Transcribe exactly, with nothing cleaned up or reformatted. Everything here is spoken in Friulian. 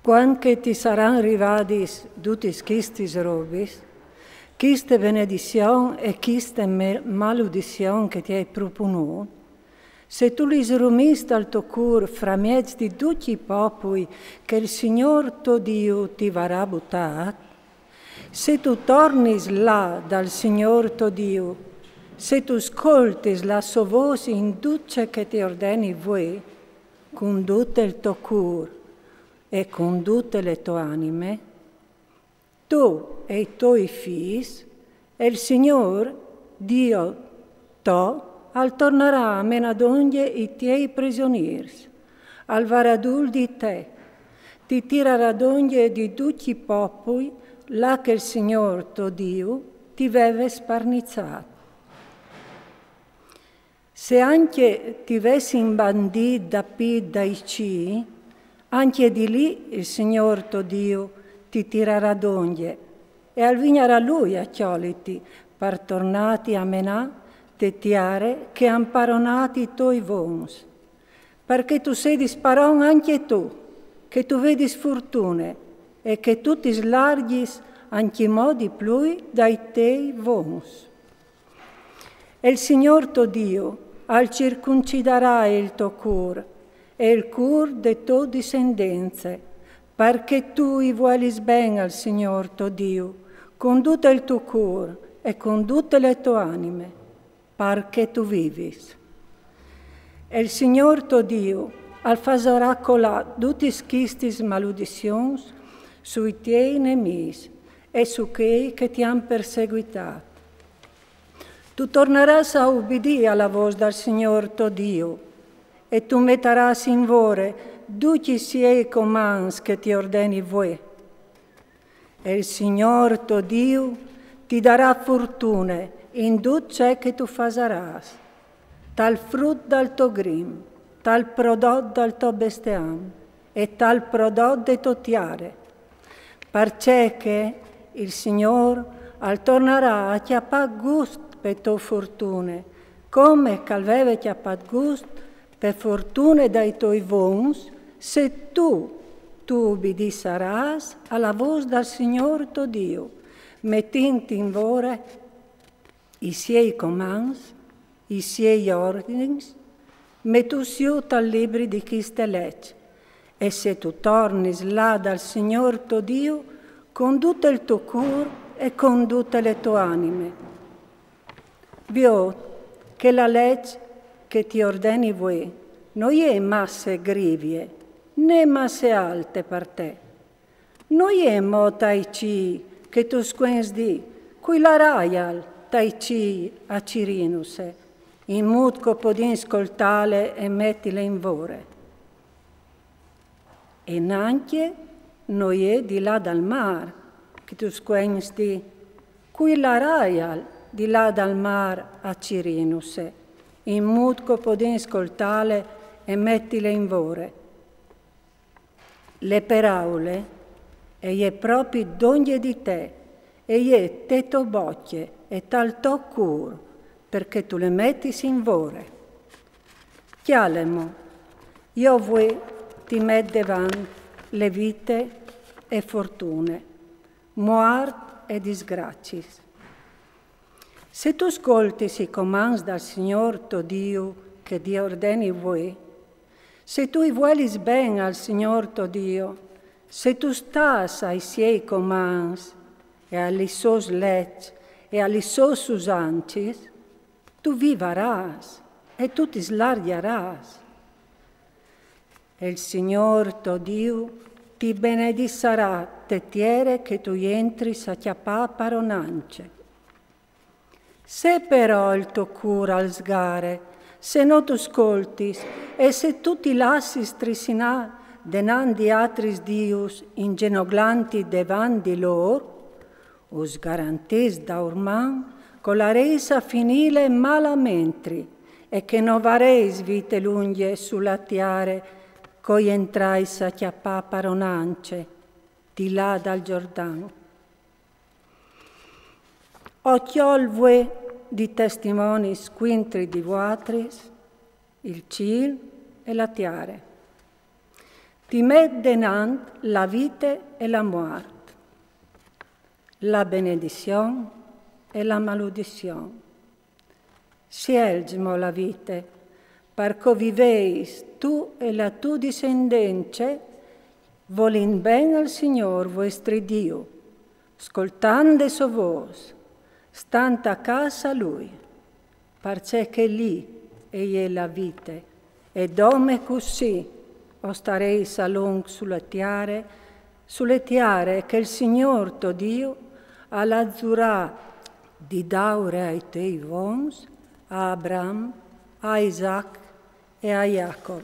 Quand che ti saran rivadis dutis chistis robis, chiste benedizion e chiste me-, maludizion che ti ai propunù, se tu lis rumìs tal to cûr framieç di ducj i popui che il Signôr to Diu ti varà butât, se tu tornis là dal Signôr to Diu, se tu scoltis la sô vôs in dut ce che ti ordeni vuê, cun dut il to cûr e cun dute le tô anime, tu e i toi fîs, e il Signôr, Diu to, al tornarà a menâ dongje i tiei prisionîrs, al varà dûl di te, ti tirarà dongje di ducj i popui là che il Signôr to Diu ti veve sparniçât. Se ancje ti vessin bandît dapît dai cîi, ancje di li il Signôr to Diu ti tirarà dongje, e al vignarà lui a cjoliti, par tornâti a menâ te tiere che a àn paronât i toi vons. Par che tu sedis paron ancje tu, che tu vedis fortune, e che tu ti slargjis ancjemò di plui dai tei vons. E il Signôr to Diu al circuncidarà il to cûr e il cûr de tô discendence, par che tu i vuelis ben al Signôr to Diu, cun dut il to cûr e cun dute le tô anime, par che tu vivis. E il Signôr to Diu al fasarà colâ dutis chistis maludizions sui tiei nemîs e su chei che ti àn perseguitât. Tu tornarâs a ubidî a la vôs dal Signôr to Diu, e tu metarâs in vore ducj i siei comants che ti ordeni vuê. E il Signôr to Diu ti darà fortune in dut ce che tu fasarâs, tal frut dal to grim, tal prodot dal to bestiam e tal prodot de tô tiere, parcè che il Signôr al tornarà a cjapâ gust pe tô fortune, come che al veve cjapât gust pe fortune dai toi vons, se tu, tu ubidissarâs a la vôs dal Signôr to Diu, metint in vore i siei comants, i siei ordins, metûts jù tal libri di chiste leç, e se tu tornis là dal Signôr to Diu cun dut il to cûr e cun dute le tô anime. Viôt che la leç che ti ordeni vuê no je masse grivie, né masse alte par te. No je mo tai cîi che tu scuents dî: cui laraial tai cîi a cirînuse, in mût che o podìn scoltâle e metile in vore. E nancje no je di là dal mâr che tu scuents dî: cui laraial di là dal mâr a cirînuse, in mût che o podìn scoltâle e metile in vore. Le peraule e je propit dongje di te, e je te tô bocje e tal to cûr, par che tu le metis in vore. Cjale mo, jo vuê ti met devant le vite e fortune, muart e disgraciis. Se tu scoltis i comants dal Signôr to Diu che ti ordeni vuê, se tu i vuelis ben al Signôr to Diu, se tu stâs ai siei comants e a lis sôs leçs e a lis sôs usancis, tu vivarâs e tu ti slargjarâs. E il Signôr to Diu ti benedissarà te tiere che tu jentris a cjapâ paronance. Se però il to cûr al sgare, se no tu scoltis, e se tu ti lassis trissinâ denant di altris dius ingenoglanti devant di lôr, us garantìs daurman che o larês a finîle malamentri e che no varês vite lungje su la tiere che o jentrais a cjapâ paronance, di là dal Gjordan. O cjol vuê di testimonis cuintri di vuatris, il cîl e la tiere. Ti met denant la vite e la muart, la benedizion e la maludizion. Sielgimo la vite, par co viveis tu e la tu discendence, volint ben al Signor vuestri Diu, scoltant de so vos, stant a casa lui, parcè che li e je la vite, e dome cussì ostareis a lonc su la tiare, su le tiare che il Signor to Diu al à zurà di daure ai tei vons, a Abram, a Isaac e a Jacob.